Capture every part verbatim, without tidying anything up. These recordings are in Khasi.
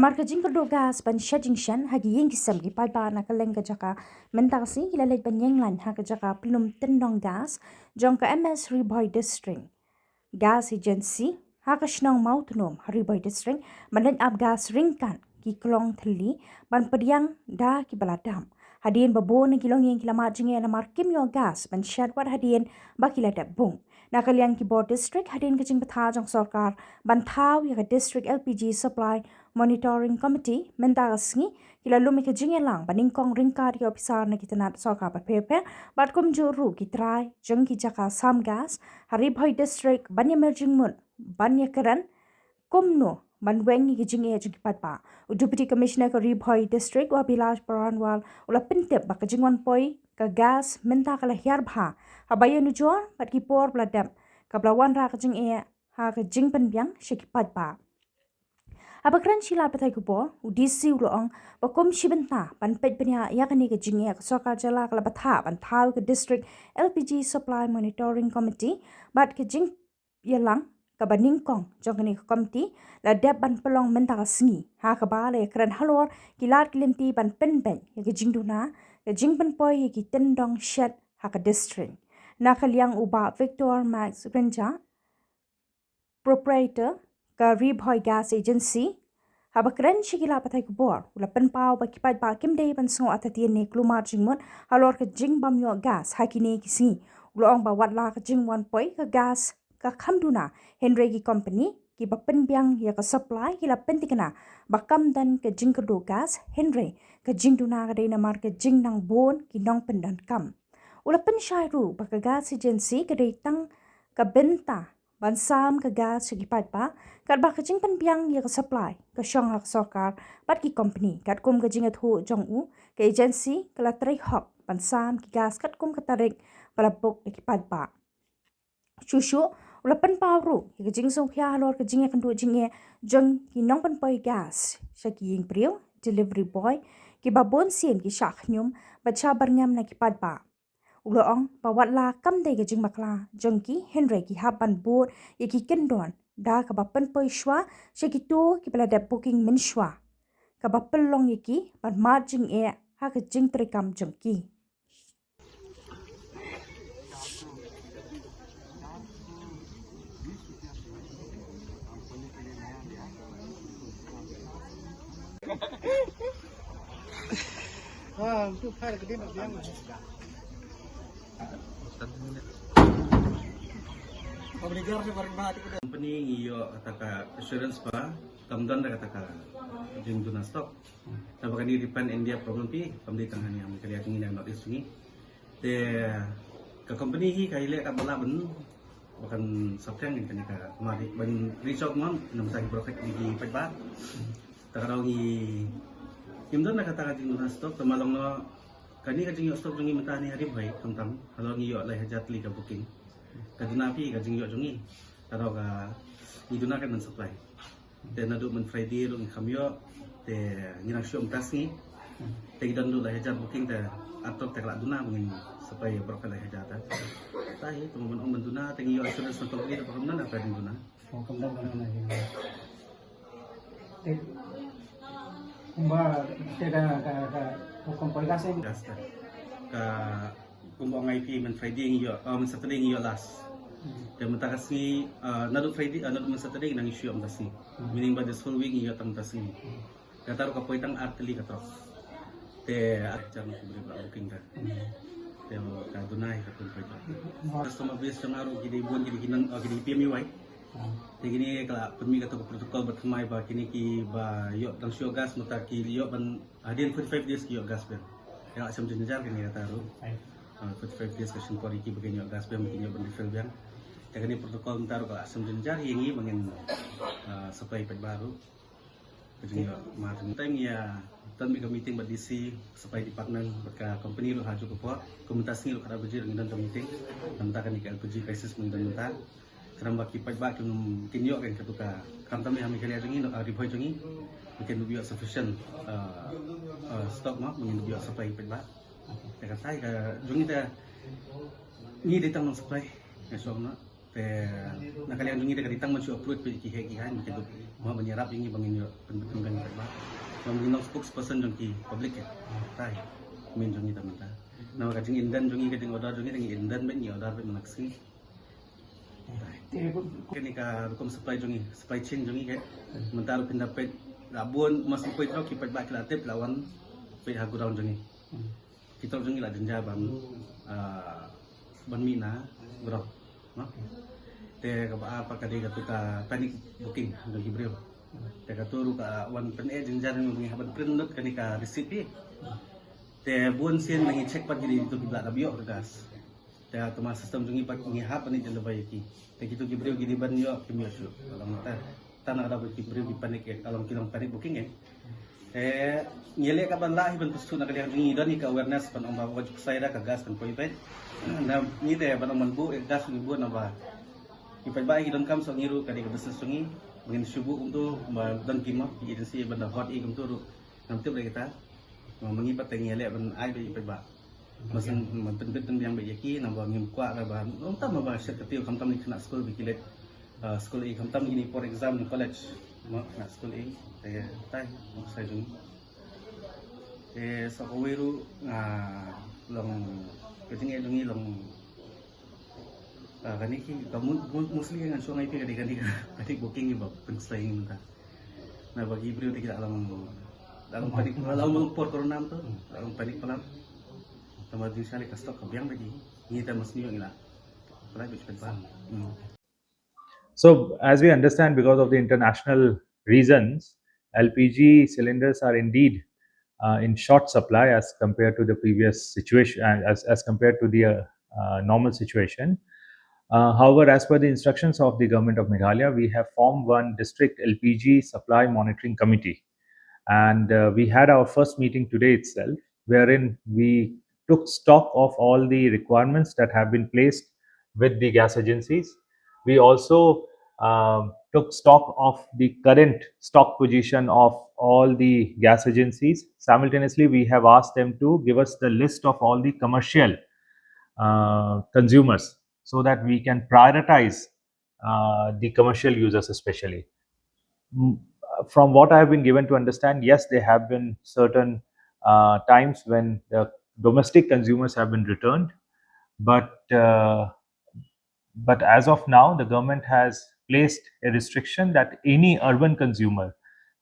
Namar ka jingkyrduh gas ban shet jingshet ha ki ïing ki sem, ki paidbah na kylleng ka jaka mynta ka sngi ki la leit ban ïeng lain ha ka jaka pynlum tyndong gas jong ka M S Ri Bhoi District Gas Agency ha ka shnong Mawtnum ha Ri Bhoi District, ban leit ap gas ryngkat ki klong thylli ban pdiang da kiba la dap. Hadien ba bun na ki longïing ki la mad jingeh namar kim ïoh gas ban shet wat hadien ba ki la dep bung. Na ka liang ki bor district, hadien ka jingbthah jong sorkar ban thaw ïa ka District L P G Supply Monitoring Committee mynta ka sngi ki la lum ïa ka jingïalang ba nyngkong ryngkat ïa ki ophisar na ki tnat sorkar bapher bapher bad kumjuh ruh ki trai jong ki jaka sam gas ha Ri Bhoi District ban ïa mer jingmut ban ïa kren kumno ban weng ïa ki jingeh jong ki paidbah. U Deputy Commissioner ka Ri Bhoi District, u Abhilash Baranwal, u la pyntip ba ka jingwan poi ka gas mynta ka la hiar bha haba ïanujor bad ki por ba la dep, kaba la wanrah ka jingeh ha ka jingpynbiang sha ki paidbah. Haba kren sha ki lad pathai khubor, u D C u la ong ba kum shi bynta ban peit bniah ïa kane ka jingeh, ka sorkar jylla ka la bthah ban thaw ka District L P G Supply Monitoring Committee bad ka jingïalang kaba nyngkong jong kane ka komiti la dep ban pynlong mynta ka sngi, ha kaba la ïakren halor ki lad ki lynti ban pynbeit ïa ka jingduna, ka jingpynpoi ïa ki tyndong shet ha ka district. Na ka liang u Bah Victor Max Rynjah, proprietor ka Ri Bhoi Gas Agency, haba kren sha ki lad pathai khubor, u la pynpaw ba ki paidbah kim dei ban sngew artatien ne kulmar jingmut halor ka jingbym ïoh gas ha kine ki sngi. U la ong ba wat la ka jingwan poi ka gas ka kham duna, hynrei ki company kiba pynbiang ïa ka supply ki la pynthikna ba kam don ka jingkyrduh gas, hynrei ka jingduna ka dei namar ka jingnang bun ki nongpyndonkam. U la pynshai ruh ba ka gas agency ka dei tang ka bynta ban sam ka gas sha ki paidbah, katba ka jingpynbiang ïa ka supply ka shong ha ka sorkar bad ki company. Katkum ka jingïathuh jong u, ka agency ka la trei hok ban sam ki gas katkum ka tarik ba la book da ki paidbah. Shuh shuh u la pynpaw ruh ïa ka jingsngewkhia halor ka jingïakynduh jingeh jong ki nongpynpoi gas sha ki ïing briew, delivery boy, kiba bun sien ki shah khñium bad shah byrngem na ki paidbah. U la ong ba wat la kam dei ka jingbakla jong ki, hynrei ki hap ban bud ïa ki kyndon da kaba pynpoi shuwa sha kito kiba la dep booking mynshuwa, kaba pynlong ïa ki ban mad jingeh ha ka jingtreikam jong ki. Company ngi ïoh kata ka assurance ba kam don da kata ka jingduna stock. Tangba kane dei pan India problem phi, kam dei tang hangne ha Meghalaya, ngi na North East ngi. Te ka company hi ka ïaleh katba lah ban, ba kan saphriang ïa kane ka, ma dei ban reach out mo namar ki brokers, ki paidbah. Ta ka daw ngi, ngim don da kata ka jingduna stock, tangba long no kane ka jingïoh stock jong ngi mynta hangne ha Ri Bhoi khamtam, halor ngi ïoh lai hajar tylli ka booking. Ka duna phi ka jingïoh jong ngi. Ta ka daw ka ngi duna ka ban supply. Te naduh myn Friday ruh ngi kham ïoh, te ngi nang shu ym tas ngi. Te ngi don duh lai hajar booking, te atok te ka la duna ba ngin supply baroh ka lai hajar ta. Ta hi, te ban ong ban duna, te ngi ïoh assurance na company, te ba kam don ata ding duna. Oh, kam don, kam don, eh. Te kumba te ka, ka, ka, ka company gas eh. Gas ta. Ka Kumba ong ïa phi, myn Friday ngi ïoh, ah, myn Saturday ngi ïoh last. Hmm. Te mynta ka sngi, ah, naduh Friday, ah, naduh myn Saturday ngi nang issue mynta sngi. Hmm. Meaning ba this whole week ngi ïoh tang mynta sngi. Hmm. Kata ruh ka poi tang ar tylli ka trok. Te ar jar na ku bri ba booking ka. Hmm. Te ka duna hi ka pun poi ka. Hmm. Customer base jong nga ruh ki dei bun, ki dei ki nang, ah, ki dei P M E Y. Hmm. Te kine ka la pynmih kata ka protocol ba thymmai ba kine kiba ïoh dang shu gas mynta ki ïoh ban Hadien forty-five days ki ïoh gas biang. Ïa, shem jynjar kane kata ruh. Ai. Ah, forty-five days ka shim por ïa ki ba kin ïoh gas biang, ba kin ïoh ban refill biang. Ïa kane protocol mynta ruh ka shem jynjar ïa ngi ba ngin, ah, supply paidbah ruh. Ka jingïoh ma te mynta ïa, don mih ka meeting bad D C, supply department, bad ka company ruh ha juh ka por. Kum mynta sngi ruh ka baje ruh ngi don ka meeting. Namar kane ka L P G crisis ngi don mynta. Khnang ba ki paidbah kin, kin ïoh kan katu ka, khamtam ha Meghalaya jong ngi, ha Ri Bhoi jong ngi, ba kin ïoh sufficient, uh, uh, stock mo, ba ngin ïoh supply paidbah. Te kata ka jong ngi te, ngi dei tang long supply, nga shu ong na. Te na ka liang jong ngi te ka dei tang ban shu approach peit ki heh ki haiñ, ki duk mo ban ïarap ïa ngi ba ngin ïoh pynbeit pynbeit ba ba ngin long spokesperson jong ki public eh. Tai main jong ngi ta mynta. Namar ka jingïaindan jong ngi, ka jingorder jong ngi, te ngi ïaindan beit, ngi order beit mynta ka sngi. Kane ka rukom supply jong ngi, supply chain jong ngi, ka mynta ruh phin da peit, la bun, mas peit ruh ki paidbah ki la tip, la wan peit ha godown jong ngi. Ki trok jong ngi la jynjar ban, ah, ban mih na godown, no? Te kaba ar pat ka dei katu ka panic booking jong ki briew. Te katu ruh ka wan pyneh jynjar jong ngi, haba print lut kane ka receipt phi. Te bun sien la ngi check pat ki dei kitu kiba la dep ïoh ka gas. Te ha ka system jong ngi pat ngi hap ban ïa deliver ïa ki. Te kitu ki briew ki dei ban ïoh kim ïoh shuh. Ka long te, tang na ka daw ba ki briew ki panic, ka long, ki long panic booking eh. Te ngi leh katba lah hi ban pynshai na ka liang jong ngi, don hi ka awareness ban ong ba wat ju ksai da, ka gas kan poi beit. Na ngi te ban ong ban buh ïa ka gas ngi buh, naba ki paidbah ki donkam, so ngi ruh ka dei ka business jong ngi ba ngin shu buh kumtu, ba don ki mo ki agency ban da hot ïa kumtu ruh. Ngam tip re kita. Ma ngi pat te ngi leh ban ai beit ïa ki paidbah. Ba shen, ban pynbeit pynbiang beit ïa ki, naba ngim kwah re ba, ym tam ba shet ka tiew, khamtam ki khynnah skul ba ki leit, ah, skul ei, khamtam kine por exam na college. Mo khynnah skul ei, te tai, mo sa jong. Te sa kawei ruh, ah, long, ka jingeh jong ngi long, ah, kane ki, ka mu-, mu-, mostly ngan shu ngai phi ka dei kane ka, kane booking ba pynshlei mynta. Naba ki briew te ki la long, la long panic, la long por corona mynta, la long panic palat. Tangba jingshisha ka stock ka biang beit, ngi te mas ngi ïoh ngi la. Palat beit shen ban. Hmm. So, as we understand, because of the international reasons, L P G cylinders are indeed, uh, in short supply as compared to the previous situation, uh, as, as compared to the, uh, uh, normal situation. Uh, however, as per the instructions of the Government of Meghalaya, we have formed one district L P G supply monitoring committee. And, uh, we had our first meeting today itself, wherein we took stock of all the requirements that have been placed with the gas agencies. We also, um, took stock of the current stock position of all the gas agencies. Simultaneously, we have asked them to give us the list of all the commercial, uh, consumers, so that we can prioritize, uh, the commercial users especially. Mm, from what I have been given to understand, yes, there have been certain, uh, times when the domestic consumers have been returned, but, uh, but as of now, the government has placed a restriction that any urban consumer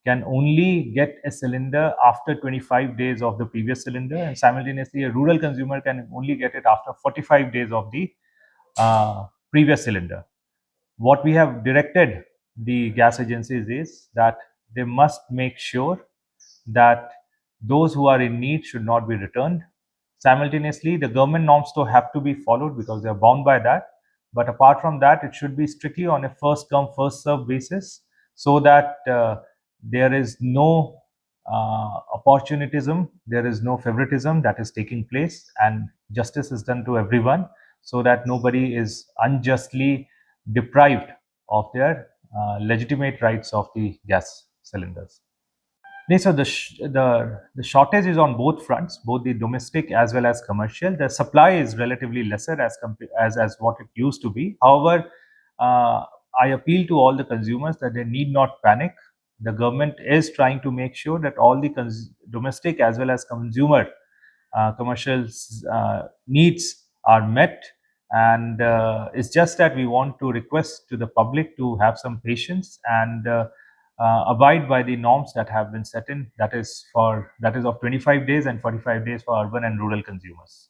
can only get a cylinder after twenty-five days of the previous cylinder, and simultaneously a rural consumer can only get it after forty-five days of the, uh, previous cylinder. What we have directed the gas agencies is that they must make sure that those who are in need should not be returned. Simultaneously, the government norms though have to be followed because they are bound by that. But apart from that, it should be strictly on a first come, first serve basis, so that, uh, there is no, uh, opportunism, there is no favoritism that is taking place, and justice is done to everyone, so that nobody is unjustly deprived of their, uh, legitimate rights of the gas cylinders. Nee, so the, sh- the, the shortage is on both fronts, both the domestic as well as commercial. The supply is relatively lesser as compa- as, as what it used to be. However, uh, I appeal to all the consumers that they need not panic. The government is trying to make sure that all the cons- domestic as well as consumer, uh, commercial, uh, needs are met. And, uh, it's just that we want to request to the public to have some patience and, uh, uh, abide by the norms that have been set in, that is for, that is of twenty-five days and forty-five days for urban and rural consumers.